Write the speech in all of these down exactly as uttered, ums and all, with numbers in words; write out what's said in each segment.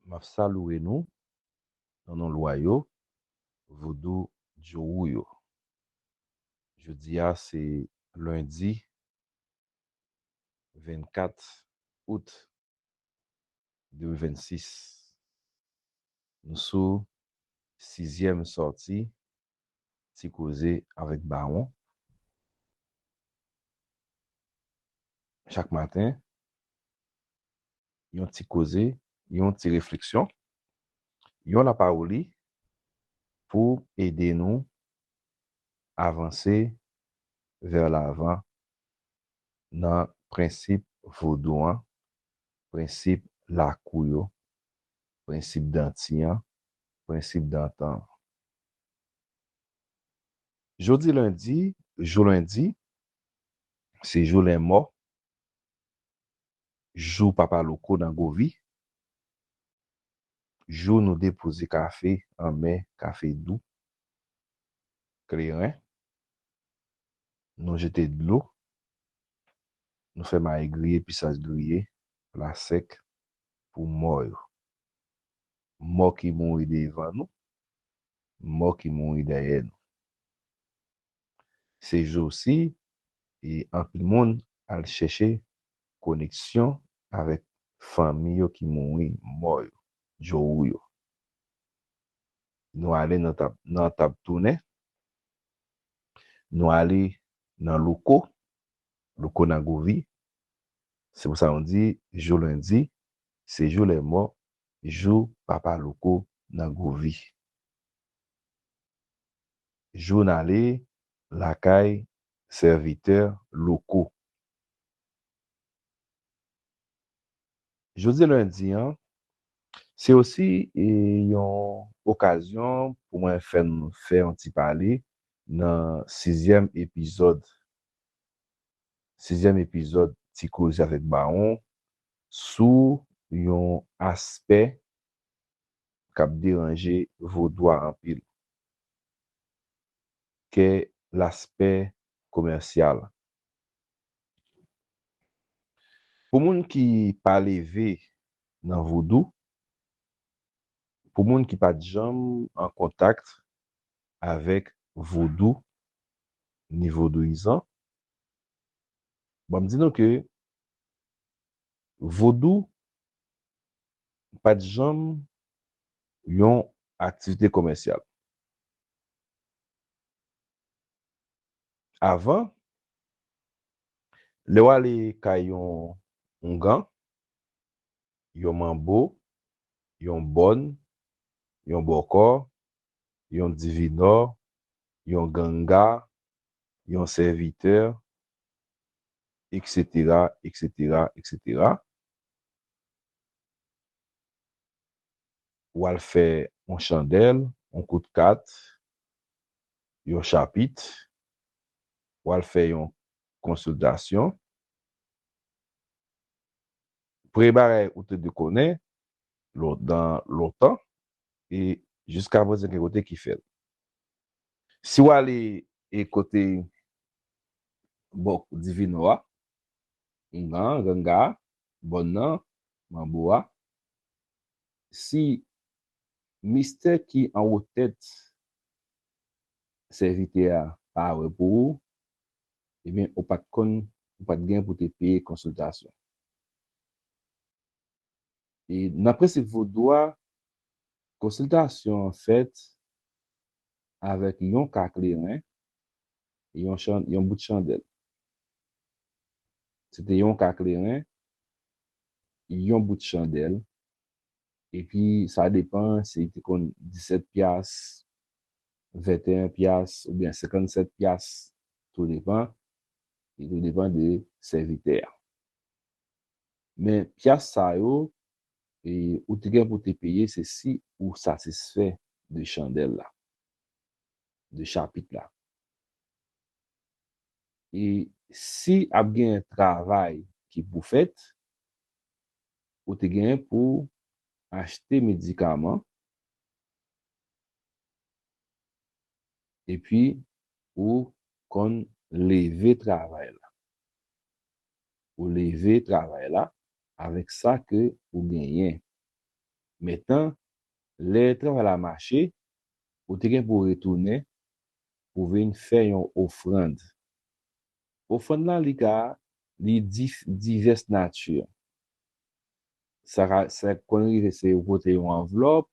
M ap salye nou nan non lwa yo, Vodou Djowou yo. Jodi a se lendi vennkat out de mil vennsis. Nou sou sizyèm sòti Ti Koze avèk Bawon. Chak maten, yon ti koze, yon ti refleksyon, yon lapawoli pou ede nou avanse vè lavan nan prensip vodou an, prensip lakou yo, prensip danti an, prensip dantan an. Jodi lendi, jou lendi, se jou lenmò, jou Papa Loko nan Govi, jou nou depoze kafe anmè, kafe dou, kleren, nou jete dlo, nou fè mayi griye, pisaj griye, pla sèk pou mò yo. Mò ki mouri devan nou, mò ki mouri dèyè nou. Se jou osi, e anpil moun al chèche koneksyon avèk fanmi yo ki mouri, mò yo, djowou yo. Nou ale nan tab, nan tab tounen, nou ale nan loko, loko nan Govi. Se pou sa nou di, jou lendi, se jou lenmò, jou Papa Loko nan Govi. Jou n ale lakay sèvitè loko. Jodi lendi an, se osi, e, yon okazyon pou mwen fè n fè yon ti pale nan sizyèm epizòd, sizyèm epizòd Ti Koze avèk Bawon sou yon aspè k ap deranje vodou a anpil, ke laspè komèsyal. Pou moun ki pa leve nan vodou, pou moun ki pa t janm an kontak avèk vodou, ni vodouyizan, bon, m di nou ke vodou pa t janm yon aktivite komèsyal. Avan, lè w ale kay yon oungan, yon manbo, yon bòn, yon bòkò, yon divinò, yon ganga, yon sèvitè, etsetera, etsetera, etsetera. W al fè yon chandèl, yon kout kat, yon chapit, w al fè yon konsiltasyon. Premye bagay ou te dwe konnen, lon-, nan lontan, e jiskaprezan gen kote ki fèt. Si w ale e kote bò divinò a, oungan, ganga a, bòn nan, manbo a, si mistè ki anwo tèt sèvitè a pa wè pou ou, ebyen, ou pa t konn, ou pa t gen pou te peye konsiltasyon. E nan prensip vodou a, konsiltasyon an fèt avèk yon ka kleren, yon chan-, yon bout chandèl. Se te yon ka kleren, yon bout chandèl, epi sa depann si te konn disèt pyas, venteyen pyas oubyen senkannsèt pyas, tou depann, e tou depann de sèvitè a. Men pyas sa yo, e, ou te gen pou te peye, se si ou satisfè de chandèl la, de chapit la. E si ap gen travay ki pou fèt, ou te gen pou achte medikaman, epi ou konn leve travay la. Ou leve travay la avèk sa ke ou genyen. Mentnan, lè travay la mache, ou te gen pou w retounen pou vin fè yon ofrann. Ofrann lan, li ka, li dif, divès nati. Sa ka, sa konn rive se ou pote yon anvlòp,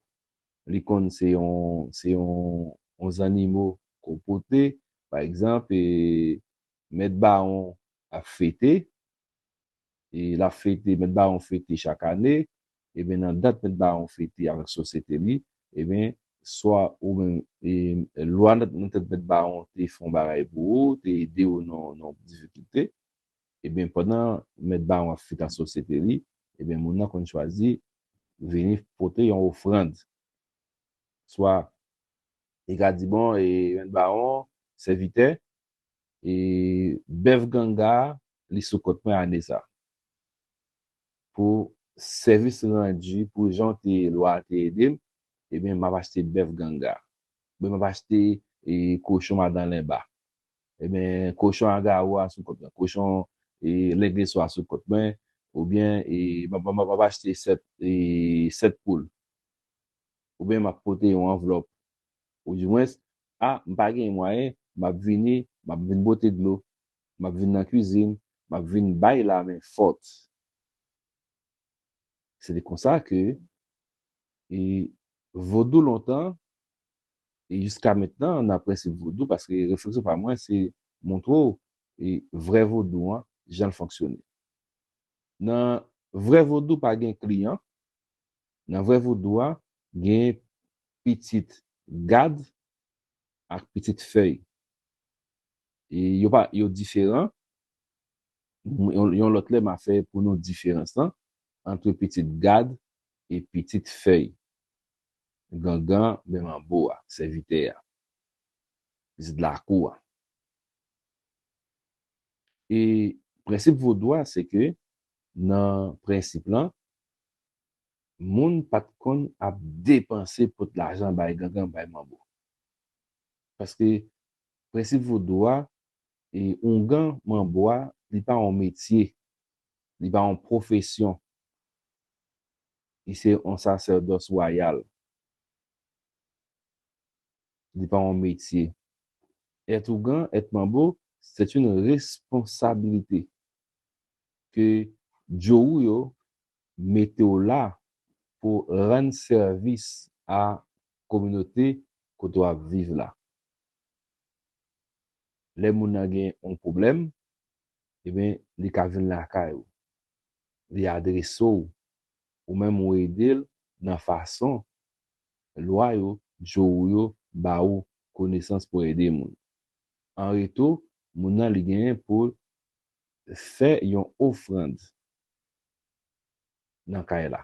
li konn se yon, se yon, yon zannimo ke w pote. Pa egzanp, e, mèt bawon ap fete, e l ap fete, mèt bawon fete chak ane, ebyen nan dat mèt bawon fete avèk sosyete li, ebyen swa ou menm, e, lwa nan, nan tèt mèt bawon te fè yon bagay pou ou, te ede w nan, nan difikilte, ebyen pandan mèt bawon ap fete ak sosyete li, ebyen moun nan konn chwazi vini pote yon ofrann. Swa li ka di, bon, e, mèt bawon, sèvitè, e, bèf ganga, li sou kont mwen ane sa. Pou sèvis randi, pou jan te, lwa te ede m, ebyen, m ap achte bèf ganga. Oubyen m ap achte, e, kochon madan lenba. Ebyen, kochon agawo a sou kont mwen. Kochon, e, lengleso a sou kont mwen. Oubyen, e, m ap, m ap, m ap achte sèt, e, sèt poul. Oubyen m ap pote yon anvlòp. Oudimwens, a, m pa gen mwayen, m ap vini, m ap vin pote dlo, m ap vin nan kwizin, m ap vin bay lamen fòt. Se te konsa ke, e, vodou lontan, e jiska mentnan, nan prensip vodou, paske refleksyon pa mwen, se montre w, e, vrè vodou an, jan l fonksyone. Nan vrè vodou, pa gen kliyan. Nan vrè vodou a, gen pitit gad ak pitit fèy. E yo pa, yo diferan. Yon, yon lòt lè, m a fè pou nou diferans lan ant pitit gad e pitit fèy. Gangan, men manbo a, sèvitè a. Pitit lakou a. E prensip vodou a, se ke nan prensip lan, moun pa t konn ap depanse, pot lajan bay gangan, bay manbo. Paske prensip vodou a, e oungan manbo a, li pa yon metye, li pa yon pwofesyon. Li se yon sasèdòs wayal. Li pa yon metye. Èt ougan, èt manbo, c'est une responsabilité ke djowou yo mete w la pou rann sèvis a kominote kote w ap viv la. Lè moun nan gen yon pwoblèm, ebyen, li ka vin lakay ou. Li adrese w, ou menm ou ede l nan fason lwa yo, djowou yo ba ou konesans pou ede moun. An retou, moun nan li genyen pou fè yon ofrann nan kay la,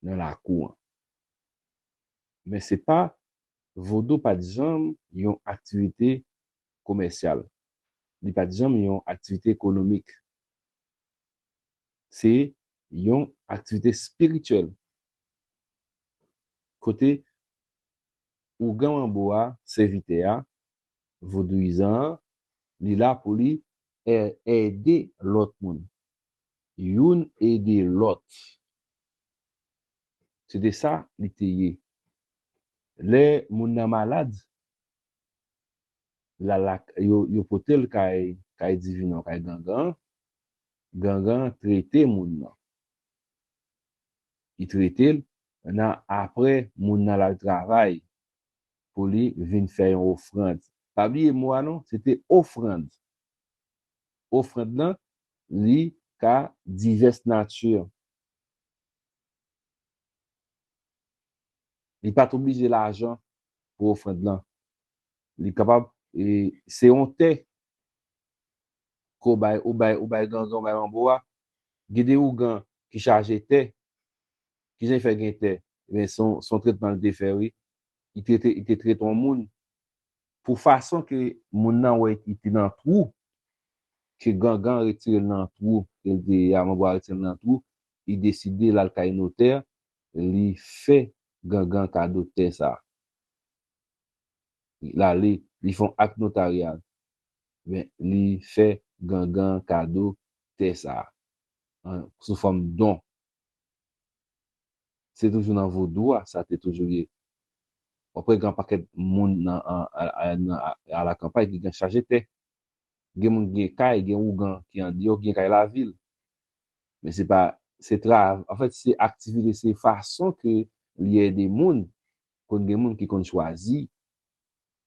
nan lakou an. Men se pa, vodou pa t janm yon aktivite komèsyal. Li pa t janm yon aktivite ekonomik. Se yon aktivite espirityèl. Kote ougan manbo a, sèvitè a, vodouyizan an, li la pou li è-, ede lòt moun. Youn ede lòt. Se te sa li te ye. Lè moun nan malad, l al la, yo, yo pote l kay, kay divinan, kay gangan, gangan trete moun nan. Li trete l, nan apre moun nan al travay pou li vin fè yon ofrann. Pa bliye mo a non, se te ofrann. Ofrann nan, li ka divès nati. Li pa t oblije lajan pou ofrann lan. Li kapab, e, se yon tè ke w bay, ou bay, ou bay gangan, ou bay manbo a. Gen de ougan ki chaje tè. Kijan l fè gen tè? Ebyen, se yon, se yon tretman l te fè, wi. Li te, te, li te trete yon moun. Pou fason ke moun nan wè li te nan twou, ke gangan retire l nan twou, ke l te, a, manbo a retire l nan twou, li deside l al kay notè, li fè gangan kado tè sa. L ale, li fè yon ak notaryal. Men, li fè gangan kado tè sa, an, sou fòm don. Se toujou nan vodou a, sa te toujou ye. W ap wè gen yon pakèt moun nan, a, a, a, nan, a, a la kanpay ki gen chaje tè. Gen moun ki gen kay, gen ougan ki andeyò, ki gen kay lavil. Men se pa, se tra, anfèt, se aktivite, se fason ke li ede moun. Konn gen moun ki konn chwazi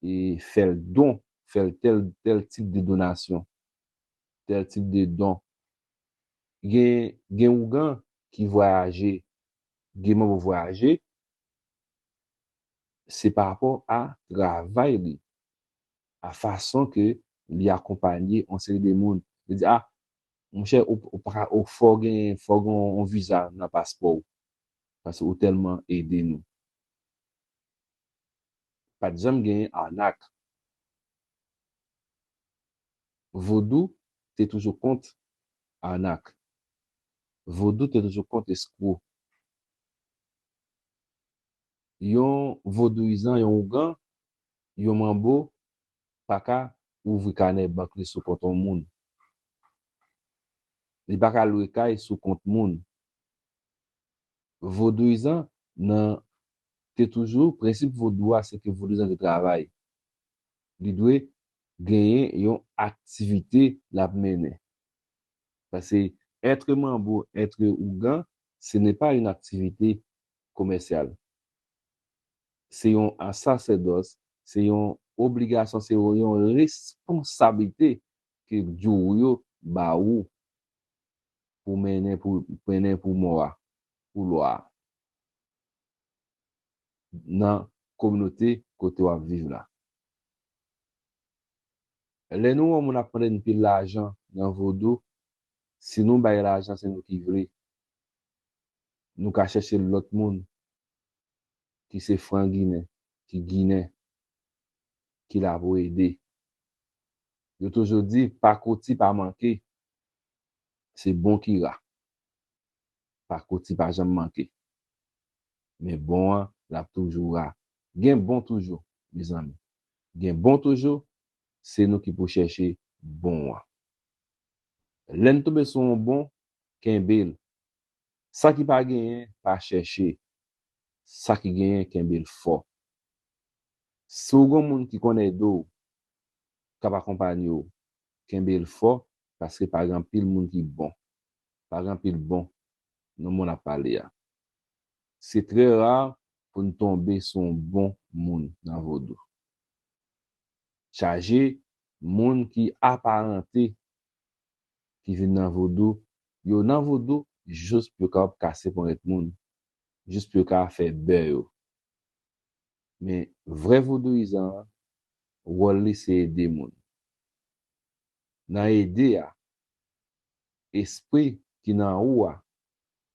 e fè l don, fè l tèl, tèl tip de donasyon, tèl tip de don. Gen, gen ougan ki vwayaje, gen manbo vwayaje, se pa rapò a travay li, a fason ke li akonpanye yon seri de moun. Li di, ah, monchè, ou, ou pa, ou fò gen, fò gen yon viza nan paspò w, paske ou tèlman ede nou. Pa t janm genyen anak. Vodou te toujou kont anak. Vodou te toujou kont eskwo. Yon vodouyizan, yon ougan, yon manbo, pa ka ouvri kanè bank li sou kont yon moun. Li pa ka lwe kay sou kont moun. Vodouyizan nan te toujou, prensip vodou a, se ke vodouyizan te travay. Li dwe genyen yon aktivite l ap mennen. Paske être manbo, être ougan, ce n'est pas une activité commerciale. Se yon sasèdòs, se yon obligasyon, se yon, yon responsablite ke djou yo ba ou pou mennen, pou mennen pou mò a, pou lwa a, nan kominote kote w ap viv la. Lè nou wè yon moun ap mande n pil lajan nan vodou, si nou bay lajan, se nou ki vle. Nou ka chèche lòt moun ki se fran ginen, ki ginen, ki la pou ede. Yo toujou di, pakoti pa manke, se bon ki ra. Pakoti pa janm manke. Men bon an, l ap toujou ra. Gen bon toujou, mezanmi. Gen bon toujou, se nou ki pou chèche bon an. Lè n tonbe sou yon bon, kenbe l. Sa ki pa genyen, pa chèche. Sa ki genyen, kenbe l fò. Si w gen moun ki konn ede w, k ap akonpanye w, kenbe l fò, paske pa gen anpil moun ki bon. Pa gen anpil bon nan mond n ap pale a. Se trè ra pou n tonbe sou yon bon moun nan vodou. Chaje moun ki aparante ki vin nan vodou, yo nan vodou jis pou yo kapab kase ponyèt moun, jis pou yo ka fè bè yo. Men vrè vodouyizan an, wòl li se ede moun. Nan ede a, espri ki nan ou a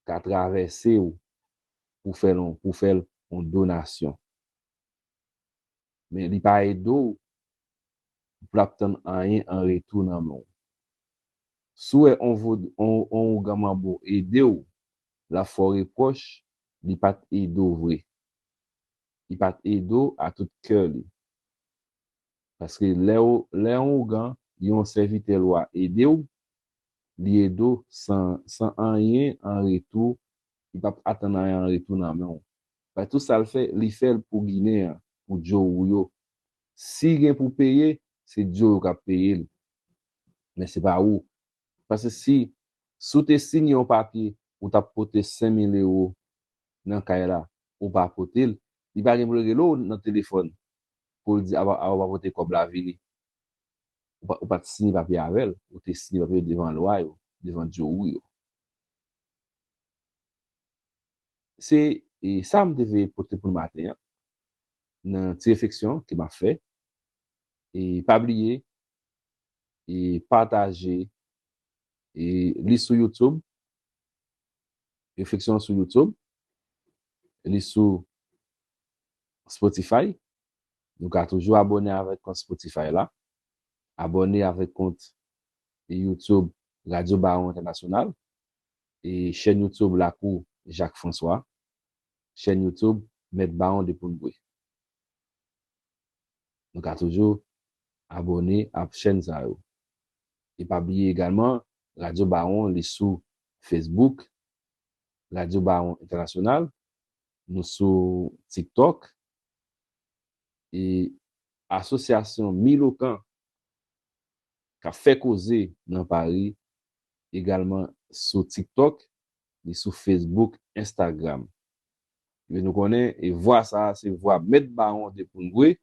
ka travèse w pou fè l, pou fè l yon donasyon. Men li pa ede w pou l ap tann anyen an retou nan men w. Si w wè on vod-, on, on ougan manbo ede w, l ap fè w repwòch, li pa t ede w vre. Li pa t ede w a tout kè li. Paske lè w, lè yon ougan, yon sèvitè lwa ede w, li ede w san, san anyen an retou, li p ap atann anyen an retou nan men w. Paske tout sa l fè, li fè l pou Ginen an, pou djou ou yo. Si gen pou peye, se djou yo k ap peye l. Men se pa ou. Paske si, si w te siyen yon papye, ou t ap pote senk mil ewo nan kay la, ou pa pote l, li pa gen pou l rele w nan telefòn pou l di, a, a, ou pa pote kòb la vini. Ou pa, ou pa t siyen papye avè l, ou te siyen papye devan lwa yo, devan djou ou yo. Se, e, sa m te vle pote pou n maten an, nan ti refleksyon ke m ap fè. E pa bliye, e pataje, e li sou YouTube, refleksyon sou YouTube, li sou Spotify. Nou ka toujou abòne avèk kont Spotify la, abòne avèk kont YouTube Radyo Bawon Entènasyonal, e chèn YouTube Lakou Jacques François, chèn YouTube Mèt Bawon Deponbwe. Nou ka toujou abòne ak chèn sa yo. E pa bliye egalman, Radyo Bawon, li sou Facebook, Radyo Bawon Entènasyonal, nou sou TikTok. E asosyasyon Milokan k ap fè koze nan Pari egalman sou TikTok, li sou Facebook, Instagram. Men nou konnen, e vwa sa a, se vwa Mèt Bawon de Poungwe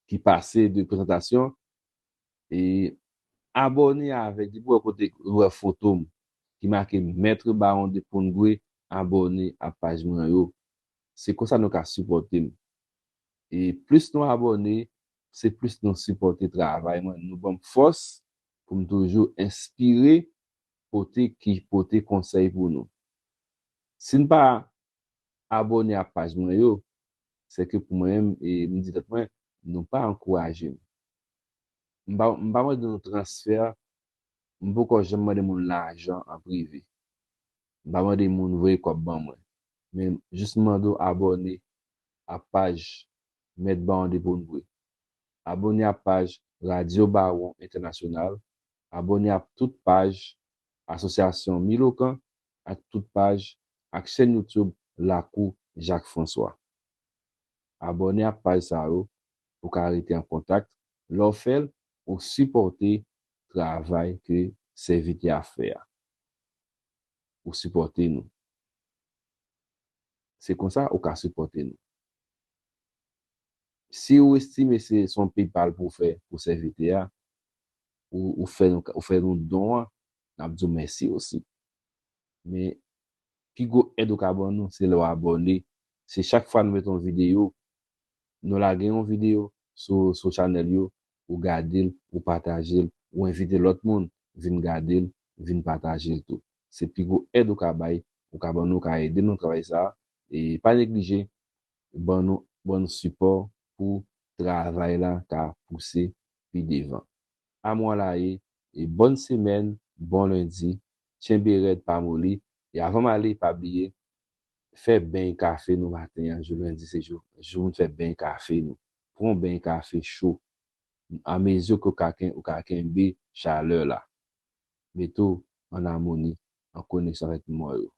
ki pase de prezantasyon. E abòne avèk, depi w wè kote ou wè foto m ki make Mèt Bawon de Poungwe, abòne ak paj mwen yo. Se konsa nou ka sipòte m. E plis nou abòne, se plis nou sipòte travay mwen. Nou ban m fòs pou m toujou enspire, pote ki pote konsèy pou nou. Si n pa abòne ak paj mwen yo, se ke pou mwen menm, e m di tèt mwen, nou pa ankouraje m. M pa, m pa mande nou transfè, m poko janm mande moun lajan an prive. M pa mande moun voye kòb ban mwen. Men jis m mande w abòne ak paj Mèt Bawon de Poungwe. Abòne ak paj Radyo Bawon Entènasyonal. Abòne ak tout paj Asosyasyon Milokan ak tout paj ak chèn YouTube Lakou Jacques François. Abòne ak paj sa yo pou w ka rete an kontak. Lè w fè l, ou sipòte travay ke sèvitè a fè a. Ou sipòte nou. Se konsa ou ka sipòte nou. Si ou estime se, se yon PayPal pou w fè pou sèvitè a, ou, ou fè nou, ou fè nou don an, n ap di w mèsi osi. Men, pi gwo èd ou ka ban nou, se lè w abòne. Se chak fwa nou mete yon videyo, nou lage yon videyo sou, sou chanèl yo, ou gade l, ou pataje l, ou envite lòt moun vin gade l, vin pataje l tou. Se pi gwo èd ou ka bay, ou ka ban nou, ou ka ede nou travay sa a. E pa neglije, ban nou, ban nou sipò pou travay la ka pouse pi devan. Amwalaye, e bòn semèn, bon lendi, tchenbe rèd, pa moli. E avan m ale, pa bliye, fè beny kafe nou maten an, jou lendi se jou, jou moun fè beny kafe nou. Pran yon beny kafe cho. Amezi ke w ka ken-, ou ka kenbe chalè la. Mete w an amoni, an koneksyon avèk mò yo.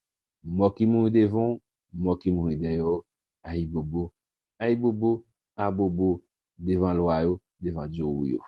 Mò ki mouri devan w, mò ki mouri dèyè w, ayibobo, ayibobo, abobo, devan lwa yo, devan djowou yo.